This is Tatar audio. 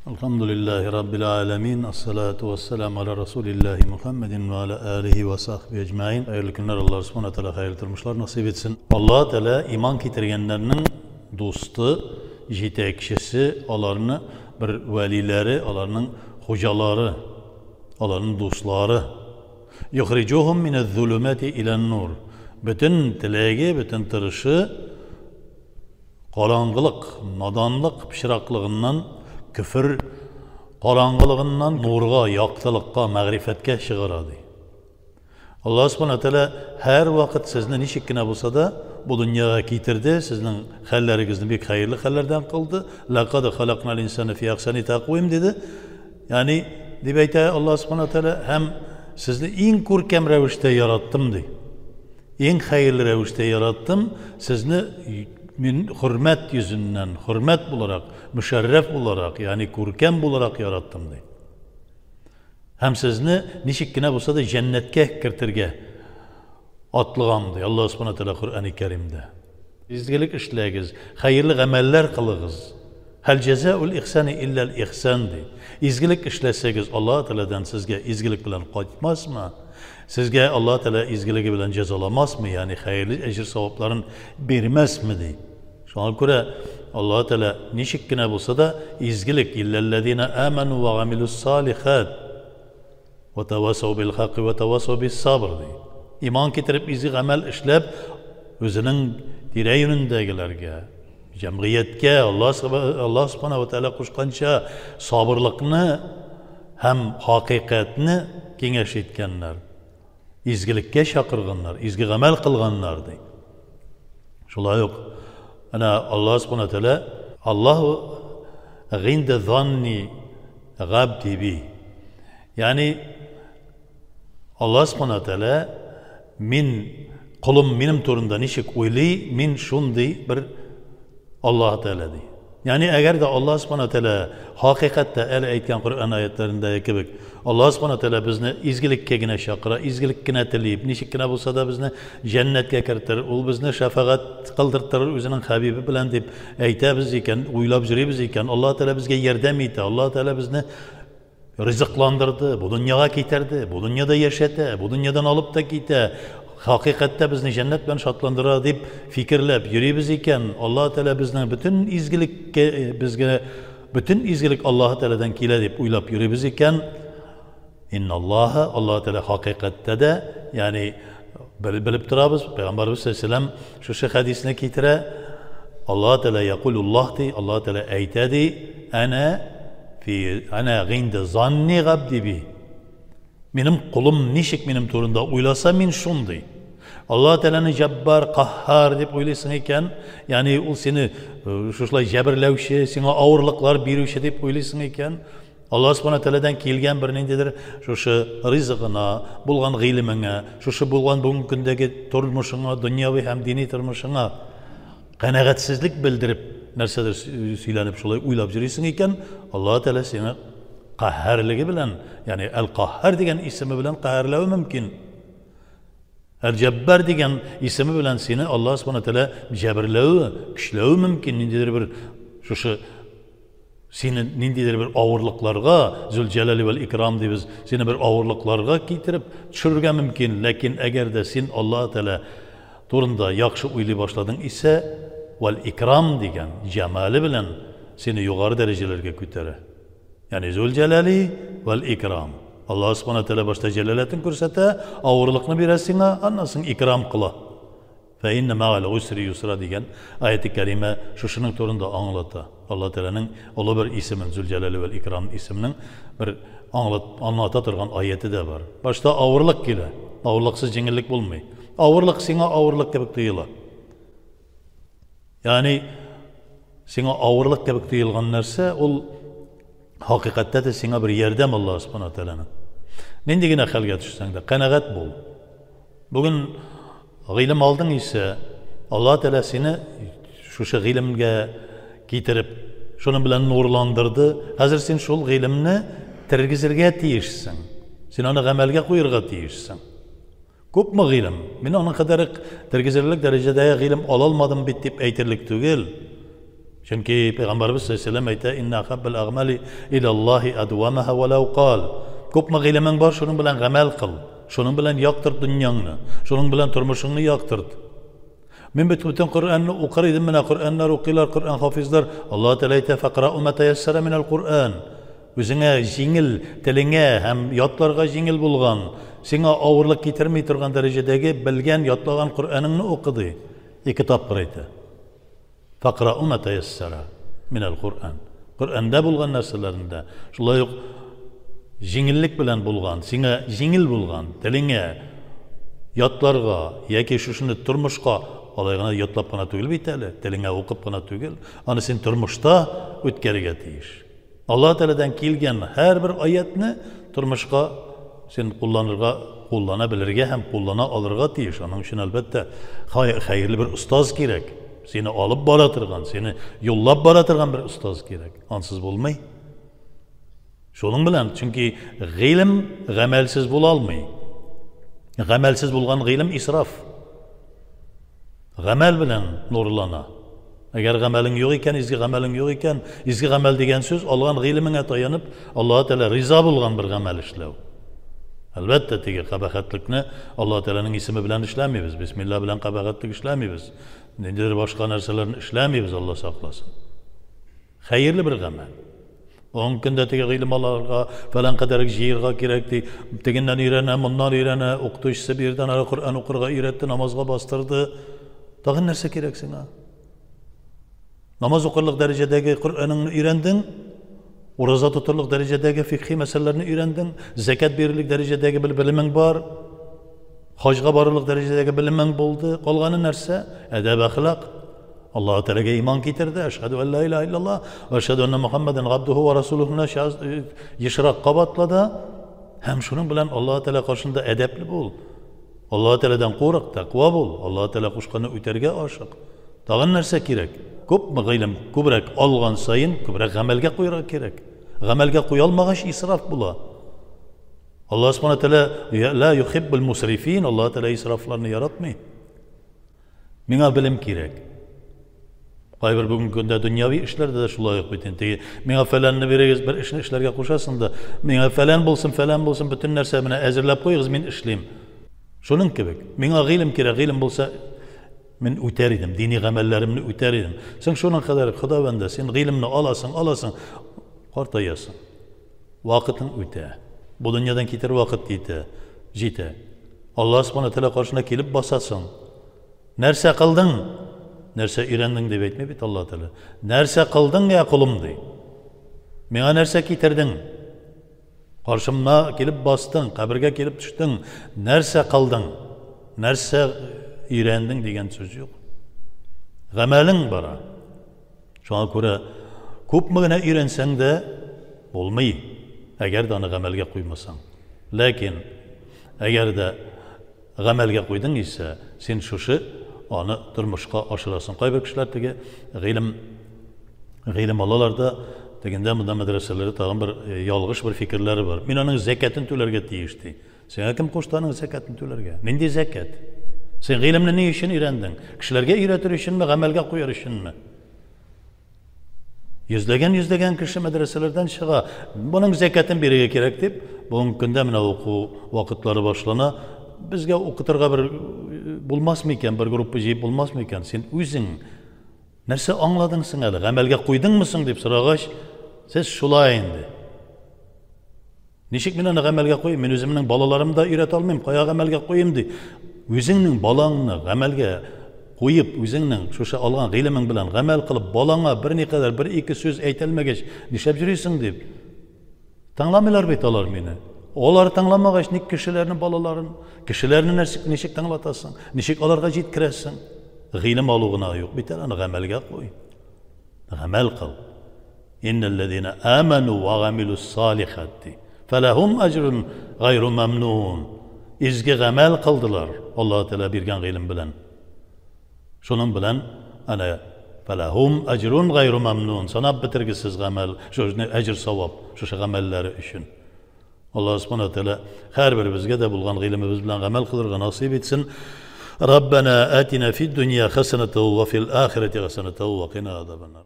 Elhamdülillahi Rabbil alemin. Esselatu vesselamu ala Resulillahi Muhammedin ve ala alihi ve sahbihi ecmain. Хәерле көннәр, Аллаһ Субхана Тәгалә хәерле тормышлар насыйп итсен. Аллаһ Тәгалә иман китергәннәрнең дусты, җитәкчесе, аларны бер вәлиләре, аларның хуҗалары, аларның дуслары. Юхриҗухум минәз-зулумати илән-нур. Бөтен теләге, бөтен тырышы Караңгылык, наданлык пычраклыгыннан, көфер караңгылыгыннан нурга, яктылыкка, мәгърифәткә чыгара, ди. Аллаһ Субхана Тәгалә һәрвакыт сезне ничек кенә булса да бу дөньяга китерде, сезнең хәлләрегезне бик хәерле хәлләрдән кылды. Ләкад халакнал инсана фи ахсани тәкъвим диде. Ягъни, дип әйтә Аллаһ Субхана Тәгалә, һәм сезне иң күркәм рәвештә яраттым, ди. Иң хәерле рәвештә яраттым сезне мин хөрмәт йөзеннән, хөрмәт буларак, мөшәррәф буларак, ягъни күркәм буларак яраттым, ди. Һәм сезне ничек кенә булса да җәннәткә кертергә атлыгам, ди Аллаһ Субхана Тәгалә Коръәни Кәримдә. Изгелек эшләгез, хәерле гамәлләр кылыгыз. Хәл җәзаул ихсани илләл ихсан, ди. Изгелек эшләсәгез, Аллаһ Тәгаләдән сезгә изгелек белән кайтмасмы? Сезгә Аллаһ Тәгалә изгелеге белән җәзаламасмы, ягъни хәерле әҗер-савапларын бирмәсме, ди. Шуңа күрә Аллаһ Тәгалә ничек кенә булса да изгелек илләлләзина аману ва гамилус салихат ва тавасау бил хакки ва тавасау бис сабр, ди. Иман китереп изге гамәл эшләп, үзенең тирә-юнендәгеләргә, җәмгыятькә Аллаһ Аллаһ Субхана ва Тәгалә кушканча сабырлыкны һәм хакыйкатьне киңәш иткәннәр. Изгелеккә чакырганнар, изге гамәл кылганнар, ди. Шулай ук әнә Аллаһ Субхана Тәгалә Аллаһу гинде занни габди би. Ягъни Аллаһ Субхана Тәгалә мин колым минем турында ничек уйлый, мин шундый бер Аллаһ Тәгалә ди. Ягъни әгәр дә Аллаһ Субхана Тәгалә хакыйкатьтә әле әйткән Коръән аятларындагы кебек Аллаһ Субхана Тәгалә безне изгелеккә генә чакыра, изгелек кенә тели, ничек кенә булса да безне җәннәткә кертер, ул безне шәфәгать кылдыртыр үзенең хәбибе белән дип әйтәбез икән, уйлап йөрибез икән, Аллаһ Тәгалә безгә ярдәм итә, Аллаһ Тәгалә безне ризыкландырды, бу дөньяга китерде, бу дөньяда яшәтә, бу дөньядан алып та китә, хакыйкатьтә безне җәннәт белән шатландыра дип фикерләп йөрибез икән, Аллаһ Тәгалә безнең бөтен изгелеккә безгә бөтен изгелек Аллаһ Тәгаләдән килә дип уйлап йөрибез икән, Инналлаһа, Аллаһ Тәгалә хакыйкатьтә дә, ягъни белеп торабыз, Пәйгамбәрбез саллаллаһу алейһи вәсәлләм шушы хәдисне китерә, Аллаһ Тәгалә якулуллаһ ди, Аллаһ Тәгалә әйтә ди, әнә Фи әнә гыйнде занни габди би. Минем кулым ничек минем турында уйласа, мин шундый. Аллаһ Тәгаләне Җаббар, Каһһар дип уйлыйсың икән, ягъни ул сине э, шушылай җәберләүче, сиңа авырлыклар бирүче дип уйлыйсың икән, Аллаһ Субхана Тәгаләдән килгән бер ниндидер шушы ризыгына, булган гыйлемеңә, шушы булган бүгенге көндәге тормышыңа, дөньяви һәм дини тормышыңа Канәгатьсезлек белдереп, нәрсәдер сөйләнеп шулай уйлап йөрисең икән, Аллаһ Тәгалә сине каһәрлеге белән, ягъни Әл-Каһһар дигән исеме белән каһәрләве мөмкин. Әл-Җәббар дигән исеме белән сине Аллаһ Субхана Тәгалә җәберләве, көчләве мөмкин, ниндидер бер шушы сине ниндидер бер авырлыкларга, Зул-Җәләли вәл Икрам дибез, сине бер авырлыкларга китереп төшерергә мөмкин. Ләкин әгәр дә син Аллаһ Тәгалә турында яхшы уйлый башладың исә, вәл Икрам дигән җәмале белән сине югары дәрәҗәләргә күтәрә. Ягъни Зул-Җәләли вәл Икрам. Аллаһ Субхана Тәгалә башта җәләләтен күрсәтә, авырлыкны бирә сиңа, аннан соң икрам кыла. Фә иннә мәгәл гусри юсра дигән аяте кәримә шушының турында аңлата. Алла Тәгаләнең олы бер исемен, Зул-Җәләли вәл Икрам исеменең бер аңлат, аңлата торган аяте дә бар. Башта авырлык килә. Авырлыксыз җиңеллек булмый. Авырлык сиңа авырлык кебек тоела. Ягъни сиңа авырлык кебек тоелган нәрсә ул хакыйкатьтә дә сиңа бер ярдәм Аллаһ Субхана Тәгаләнең. Нинди генә хәлгә төшсәң дә, канәгать бул. Бүген гыйлем алдың исә, Аллаһ Тәгалә сине шушы гыйлемгә китереп, шуның белән нурландырды. Хәзер син шул гыйлемне тергезергә тиешсең. Син аны гамәлгә куерга тиешсең. Күпме гыйлем? Мин аның кадәр тергезерлек дәрәҗәдәге гыйлем ала алмадым бит дип әйтерлек түгел. Чөнки Пәйгамбәрбез саллаллаһу алейһи ва сәлләм әйтә, «Инна ахаббал агмали илаллаһи адвамаһа ва лау кал». Күпме гыйлемең бар, шуның белән гамәл кыл. Шуның белән яктырт дөньяңны, шуның белән тормышыңны яктырт. Мин бит бөтен Коръәнне укыр идем, менә Коръәннәр укыйлар, Коръән хафизлар. Аллаһ Тәгалә әйтә, «Факрау ма таяссара минәл Коръән». Үзеңә җиңел, телеңә һәм ятларга җиңел булган, сиңа авырлык китерми торган дәрәҗәдәге белгән, ятлаган Коръәнеңне укы, ди. Ике тапкыр әйтә. Факрау ма таяссара минәл Коръән. Коръәндә булган нәрсәләрне дә, шулай ук җиңеллек белән булган, сиңа җиңел булган, телеңә ятларга яки шушыны тормышка алай гына ятлап кына түгел бит әле, телеңә укып кына түгел, аны син тормышта үткәрергә тиеш. Аллаһ Тәгаләдән килгән һәрбер аятны тормышка син кулланырга, куллана белергә һәм куллана алырга тиеш. Аның өчен, әлбәттә, хәерле бер остаз кирәк. Сине алып бара торган, сине юллап бара торган бер остаз кирәк. Ансыз булмый. Шуның белән, чөнки гыйлем гамәлсез була алмый. Гамәлсез булган гыйлем исраф. Гамәл белән нурлана. Әгәр гамәлең юк икән, изге гамәлең юк икән, изге гамәл дигән сүз алган гыйлемеңә таянып, Аллаһ Тәгалә риза булган бер гамәл эшләү. Әлбәттә, теге кабахәтлекне Аллаһ Тәгаләнең исеме белән эшләмибез, бисмилла белән кабахәтлек эшләмибез. Ниндидер башка нәрсәләрне эшләмибез, Алла сакласын. Хәерле бер гамәл. Бүгенге көндә теге гыйлем алырга, фәлән кадәр җыерга кирәк ди. Тегеннән өйрәнә, моннан өйрәнә, укытучысы бирдән ары Коръән укырга өйрәтте, намазга бастырды. Тагын нәрсә кирәк сиңа? Намаз укырлык дәрәҗәдәге Коръәнеңне өйрәндең, ураза тотырлык дәрәҗәдәге фикхи мәсьәләләрне өйрәндең, зәкят бирерлек дәрәҗәдәге бер белемең бар, хаҗга барырлык дәрәҗәдәге белемең булды. Калганы нәрсә? Әдәп, әхлак. Аллаһ Тәгаләгә иман китерде. Әшһәдү ан ла илаһа иллаллаһ ва әшһәдү анна Мухаммадан габдуху ва расулухуны ешрак кабатлады. Һәм шуның белән Аллаһ Тәгалә каршында әдәпле бул. Аллаһ Тәгаләдән курык, тәкъва бул. Аллаһ Тәгалә кушканны үтәргә ашык. Тагын нәрсә кирәк? Күпме гыйлем күбрәк алган саен, күбрәк гамәлгә куярга кирәк. Гамәлгә куя алмагач, исраф була. Аллаһ Субхана Тәгалә ла юхиббул мусрифин, Аллаһ Тәгалә исрафларны яратмый. Миңа белем кирәк. Кайбер бүгенге көндә дөньяви эшләрдә дә шулай ук бит инде. Теге миңа фәләнне бирегез, бер эшне эшләргә кушасың да, миңа фәлән булсын, фәлән булсын, бөтен нәрсә менә әзерләп куегыз, мин эшлим. Шуның кебек, миңа гыйлем кирәк, гыйлем булса, мин үтәр идем, дини гамәлләремне үтәр идем. Син шуның кадәр Хода бәндә, син гыйлемне аласың, аласың, картаясың. Вакытың үтә. Бу дөньядан китәр вакыт китә, җитә. Аллаһ Субхана Тәгалә каршына килеп басасың. Нәрсә кылдың? Нәрсә өйрәндең дип әйтми бит Аллаһ Тәгалә. Нәрсә кылдың, я колым ди. Миңа нәрсә китердең? Каршымна килеп бастың, кабергә килеп төштең. Нәрсә кылдың? Нәрсә өйрәндең дигән сүз юк. Гамәлең бара. Шуңа күрә күпме генә өйрәнсәң дә булмый, әгәр дә аны гамәлгә куймасаң. Ләкин әгәр дә гамәлгә куйдың исә, син шушы аны тормышка ашырасың. Кайбер кешеләр теге гыйлем гыйлем алалар да, тегендә монда мәдрәсәләрдә тагын бер ялгыш бер фикерләре бар. Мин аның зәкятен түләргә тиеш ди. Сиңа кем кушты аның зәкятен түләргә? Нинди зәкят? Син гыйлемне ни өчен өйрәндең? Кешеләргә өйрәтер өченме, гамәлгә куяр өченме? Йөзләгән-йөзләгән кеше мәдрәсәләрдән чыга. Моның зәкятен бирергә кирәк дип, бүгенге көндә менә уку вакытлары башлана. Безгә укытырга бер булмас микән, бер группа җыеп булмас микән? Син үзең нәрсә аңладың соң әле? Гамәлгә куйдыңмы соң дип сорагач, сез шулай инде. Ничек мин аны гамәлгә куйыйм? Мин үземнең балаларымны да өйрәтә алмыйм, кая гамәлгә куйыйм ди. Үзеңнең балаңны гамәлгә куеп, үзеңнең шушы алган гыйлемең белән гамәл кылып, балаңа берникадәр бер-ике сүз әйтә алмагач, нишләп йөрисең дип. Тыңламыйлар бит алар мине. Алар тыңламагач, ник кешеләрнең балаларын, кешеләрне ничек, ничек тыңлатасың, ничек аларга җиткерәсең? Гыйлем алу гына юк бит әле, аны гамәлгә куй. Гамәл кыл. Иннәлләзина аману ва гамилус салихати фәләһум әҗрун гайру мамнун. Изге гамәл кылдылар Аллаһ Тәгалә биргән гыйлем белән. Шуның белән әнә фәләһум әҗрун гайру мамнун. Санап бетергесез гамәл, шуны әҗер савап шушы гамәлләре өчен. Аллаһ Субхану Тәгалә һәрберебезгә дә булган гыйлемебез белән гамәл кылырга насыйп итсен. Раббана атина фид дөнья хасанатан ва фил ахирати хасанатан ва кина азабаннар.